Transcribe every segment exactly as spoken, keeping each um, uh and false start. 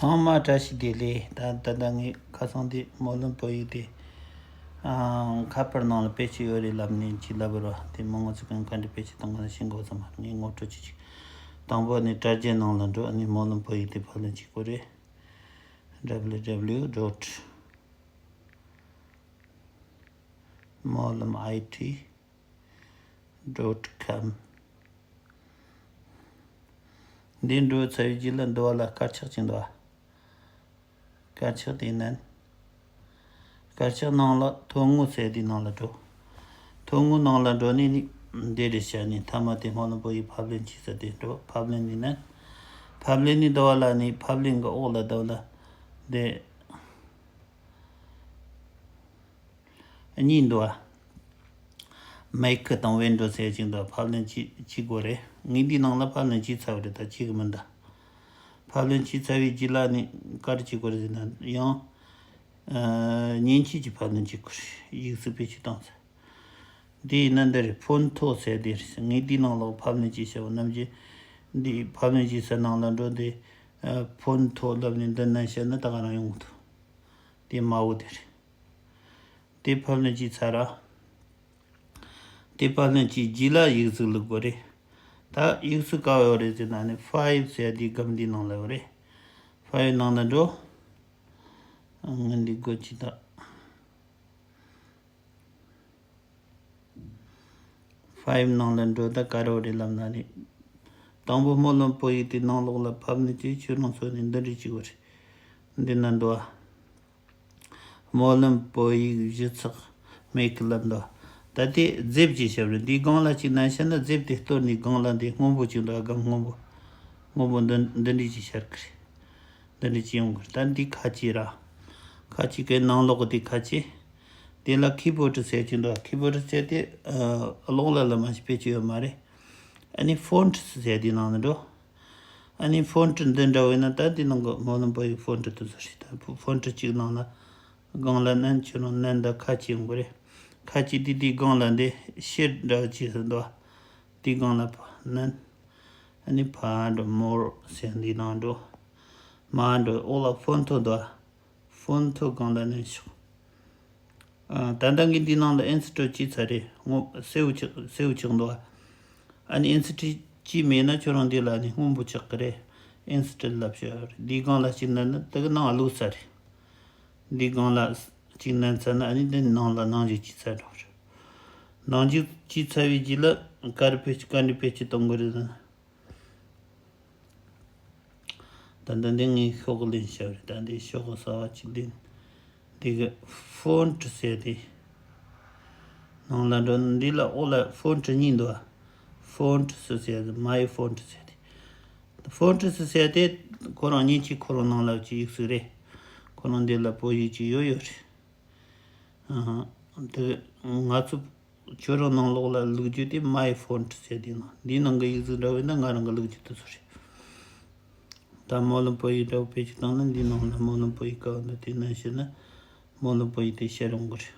ཚང་མ་བཀྲ་ཤིས་བདེ་ལེགས། ད་ད་ལྟ་ངས་ཁ་སང་དེ་སྨོན་ལམ་བོད་ཡིག་དེ་ཨང་ཁ་པར་ནང་ལ་བེད་སྤྱོད་ཡོད་རེད་ལབ་ནས་ཅིག་ལབ་རོགས། དེ་མི་ངོ་ཚོ་གང་ག་འདྲ་བེད་སྤྱོད་གཏོང་གི་ཤེས་དགོས་ཙམ་མ་རེད། ངས་ངོ་སྤྲོད་ཅིག་ཅིག་དང་པོ་ནས་དྲ་རྒྱའི་ནང་ལ་འགྲོ། ཨ་ནི་སྨོན་ལམ་བོད་ཡིག་དེ་ཕབ་ལེན་བྱེད་དགོས་རེད། W W W dot སྨོན་ལམ I T dot com། འདི་འགྲོ་ཚར་བའི་རྗེས་ལ་འདི་བ་ལ་དཀར་ཆག་ཅིག་འདུག་ཨ། དཀར་ཆག་དེ་མནན། དཀར་ཆག་ནང་ལ་ཐོ་དངོས་ཟེར་དེའི་ནང་ལ་འགྲོ། ཐོ་དངོས་ནང་ལ་འགྲོ་ནས་ནི་འདི་རེད་བྱས་ནས་མཐའ་མ་དེ་སྨོན་ལམ་བོད་ཡིག་ཕབ་ལེན་བྱེད་ས་དེ་འགྲོ། ཕབ་ལེན་ནས་མནན། ཕབ་ལེན་ནས་འདི་བ་ལ་ནི་ཕབ་ལེན་གྱི་འོག་ལ་འདི་བ་ལ་འདི། གཉིས་འདུག་ཨ། མེག་དང་ཝིན་ཌོ་ཟེར་ཅིག་འདུག་ཕབ་ལེན་བྱེད་བྱེད་དགོས་རེད། ངས་འདིའི་ནང་ལ་ཕབ་ལེན་བྱས་ཚར་བ་རེད། ད་བྱེད་གི་མིན་ད། ཕབ་ལེན་བྱས་ཚར་བའི་རྗེས་ལ་ནི་ག་རེ་བྱེད་དགོས་རེད་ཟེར་ན་ཡང་ཨ་མཉེན་ཆས་ཀྱི་ཕབ་ལེན་བྱེད་དགོས་རེད། ཡིག་གཟུགས་བེད་སྤྱོད་བཏང་ཚར། འདི་ཡིན་ན་འདི་རེད། ཕོན་ཐོ་ཟེར་དེ་རེད། ངས་འདིའི་ནང་ལ་ཕབ་ལེན་བྱས་བྱ་བ་ནམ་རྒྱུན་འདི་ཕབ་ལེན་བྱས་ས་ནང་ལ་འགྲོ། འདི་ཨ་ཕོན་ཐོ་ལབ་ནས་འདི་ནང་བཤད་ན་ད་ག་རང་ཡོང་གི་འདུག་དེ་དམར་པོ་དེ་རེད། དེ་ཕབ་ལེན་བྱས་ཚར་ར། དེ་ཕབ་ལེན་བྱས་རྗེས་ལ་ཡིག་གཟུགས་བླུག་དགོས་རེད། ད་ཡིག་གཟུགས་ག་པར་ཡོད་རེད་ཟེར་ན་ནི་ཕའིལ་ཟེར་དེའི་སྒམ་འདིའི་ནང་ལ་ཡོད་རེད། ཕའིལ་ནང་ལ་འགྲོ། ངས་འདི་སྒོ་ཕྱེ་ད། ཕའིལ་ནང་ལ་འགྲོ། ད་ག་རེ་རེད་ལབ་ན་ནི། དང་པོ་སྨོན་ལམ་བོད་ཡིག་དེ་ནང་ལོགས་ལ་ཕབ་ནས་ཅིག་ཁྱོད་རང་ཚོ་ནི་འདི་འདྲ་བྱེད་དགོས་རེད། འདི་ན་འདུག་ཨ། སྨོན་ལམ་བོད་ཡིག་གཞི་ཚགས་མེད་གི་ལབ་འདུག་ད་དེ་ཛིབ་ཅིག་བྱས་པ་རེད། འདིའི་སྒང་ལ་ཅིག་མནན་བྱས་ན་ཛིབ་དེ་གཏོར་ནས་སྒང་ལ་འདི་སྔོན་པོ་ཅིག་འདུག་སྒམ་སྔོན་པོ། སྔོན་པོ་འདི་འདི་འདྲ་ཅིག་ཤར་གི་རེད། འདི་འདྲ་ཅིག་ཡོང་གི་རེད། ད་འདི་ཁ་ཕྱེ་ར། ཁ་ཕྱེ་གི་ནང་ལོགས་གི་དེ་ཁ་ཕྱེ། དེ་ལ་ཁི་བོར་ཌི་ཟེར་གྱི་འདུག་ཁི་བོར་ཌི་ཟེར་དེ་ཨ་གློག་ཀླད་ལ་མ་ཞིག་བེད་སྤྱོད་ཡོད་མ་རེད། ཨ་ནི་ཕོན་ཊི་ཟེར་དེའི་ནང་ལ་འགྲོ། ཨ་ནི་ཕོན་ཊི་འདི་འདྲ་བས་ན་ད་འདི་ནང་གི་སྨོན་ལམ་བོད་ཡིག་ཕོན་ཊི་དེ་ཚོ་རེད། ད་ཕོན་ཊི་གཅིག་ནང་ལ་སྒང་ལ་མནན། ཁྱོད་རང་མནན་ད་ཁ་ཕྱེ་ཡོང་གི་རེད། ཁ་ཕྱེ་དེ་དེའི་སྒང་ལ་འདི་ཤེར་འདྲ་བ་ཅིག་ཟེར་འདུག་དེའི་སྒང་ལ་མནན། ཨ་ནི་ཕར་འགྲོ། མོར་ཟེར་འདིའི་ནང་འགྲོ། མར་འགྲོ། འོག་ལ་ཕོན་ཐོ་འདུག་ཕོན་ཐོ་སྒང་ལ་མནན་ཤོག་ཨ། ད་ལྟ་ངས་འདི་ནང་ལ་ཨིན་སི་ཊོལ་བྱས་ཚར་རེད། སྔོ་སེར་པོ་ཆགས་སེར་པོ་ཆགས་འདུག་ཨ། ཨ་ནི་ཨིན་སི་ཊོལ་བྱས་མེད་ན་ཁྱོད་རང་འདི་ལ་ནི་སྔོན་པོ་ཆགས་ཀྱི་རེད། ཨིན་སི་ཊོལ་ལབ་བྱས་ཡོད་རེད། འདིའི་སྒང་ལ་གཅིག་མནན་ན་དེ་གི་ནང་བླུགས་ཚར་རེད། འདིའི་སྒང་ལ་གཅིག་མནན་ཚར་ན་ཨ་ནི་འདི་ནང་ལ་ནང་འཇུག་བྱས་ཚར་འགྲོ་རེད། ནང་འཇུག་བྱས་ཚར་བའི་རྗེས་ལ་ག་རེ་བེད་སྤྱོད་ག་འདྲ་བེད་སྤྱོད་གཏོང་དགོས་རེད་ཟེར་ན། ད་ལྟ་འདི་ངས་ཤོག་གུ་ལེན་བྱས་པ་རེད། ད་འདི་ཤོག་གུ་གསར་པ་ཅིག་ལེན། འདི་གི་ཕོན་ཊི་ཟེར་དེ་ནང་ལ་འགྲོ། འདི་ལ་འོག་ལ་ཕོན་ཊི་གཉིས་འདུག་ཕོན་ཊི་སི་ཟེར་དེ། མའི་ཕོན་ཊི་ཟེར་དེ། ཕོན་ཊི་སི་ཟེར་དེ་ཁོ་རང་མཉེན་ཆས་ཁོ་རང་ནང་ལ་ཅིག་ཡིག་གཟུགས་རེད། ཁོ་རང་འདི་ལ་བོད་ཡིག་ཅིག་ཡོད་ཡོད་རེད། ཨ་དེ་ང་ཚོ་ཁྱོད་རང་ནང་ལོགས་ལ་བླུག་རྒྱུ་དེ་མའི་ཕོན་ཊི་ཟེར་དེ་ནང་། འདིའི་ནང་གི་ཡིག་གཟུགས་འདྲ་བོ་ཡིན་ན་ང་རང་གི་བླུག་རྒྱུ་དེ་ཚོ་རེད། ད་སྨོན་ལམ་བོད་ཡིག་འདྲ་བོ་བེད་སྤྱོད་བཏང་ན་འདིའི་ནང་ལ་སྨོན་ལམ་བོད་ཡིག་ག་བ་འདུག་དེ་ནང་བྱས་ན་སྨོན་ལམ་བོད་ཡིག་དེ་ཤར་ཡོང་གི་རེད།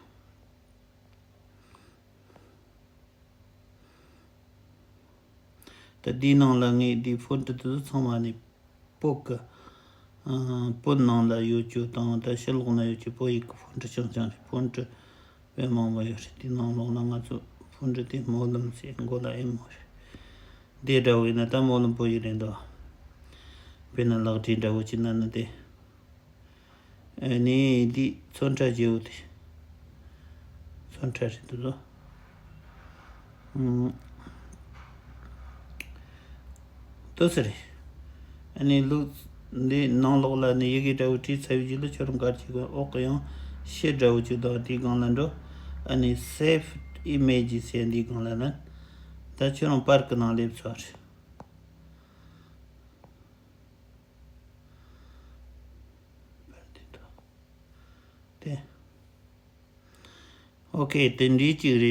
ད་འདིའི་ནང་ལ་ངས་འདིའི་ཕོན་ཊི་དེ་ཚོ་ཚང་མ་ནི་བོད་ཀྱི་ཨ་བོད་ནང་ལ་ཡོད་རྒྱུ་དང་ད་ཕྱི་ལོགས་ན་ཡོད་རྒྱུ་བོད་ཡིག་གི་ཕོན་ཊི་རྐྱང་རྐྱང་རེད། ཕོན་ཊི་དཔེ་མང་པོ་ཡོད་རེད། དེའི་ནང་ལོགས་ན་ང་ཚོ་ཕོན་ཊི་དེ་སྨོན་ལམ་ཟེར། མགོ་ལ་ཨེམ་ཡོད་རེད། དེ་འདྲ་བོ་ཡིན་ན་ད་སྨོན་ལམ་བོད་ཡིག་རེད་འདུག་དཔེར་ན་ལག་བྲིས་འདྲ་བོ་ཅིག་མནན་ན་དེ། ཨ་ནི་འདི་ཚོན་ཁྲ་བརྗེ་པོ་དེ། ཚོན་ཁྲ་རེད་འདུག་ལོ། ཨུམ། ལྟོས་ཟེར། ཨ་ནི་ལུགས་འདི་ནང་ལོགས་ལ་ནི་ཡི་གེ་འདྲ་བོ་བྲིས་ཚར་བའི་རྗེས་ལ་ཁྱོད་རང་ག་རེ་བྱེད་དགོས། འོག་གི་ཡང་ཤེལ་འདྲ་བོ་ཅིག་འདུག་དེའི་སྒང་ལ་འགྲོ། ཨ་ནི་སེབ་ཨི་མེ་ཇི་ཟེར་འདིའི་སྒང་ལ་ན། ད་ཁྱོད་རང་པར་གི་ནང་སླེབས་ཚར་རེད། དེ། ཨོ་ཁེ། དེ་འདྲའི་གཅིག་རེད།